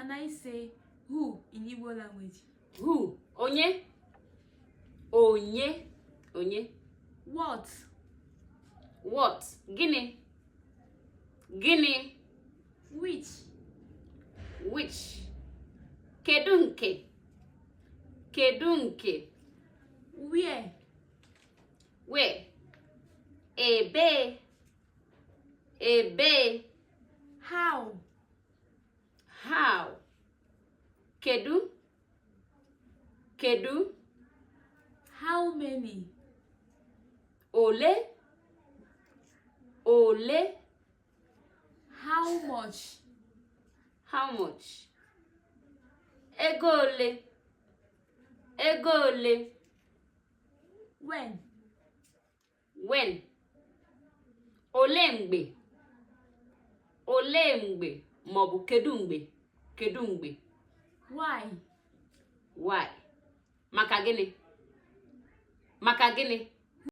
Can I say "who" in Igbo language? Who, onye. Onye, onye. What? What, gịnị. Gịnị. Which? Which, kedu nke. Kedu nke. Where? Where, ebee. Ebee. How? How, kedu. Kedu. How many? Ole. Ole. How much? How much, ego ole. Ego ole. When? When, ole mgbe. Ole mgbe maọbụ kedu mgbe. Kedu mgbe. Why? Why, maka gịnị. Maka gịnị.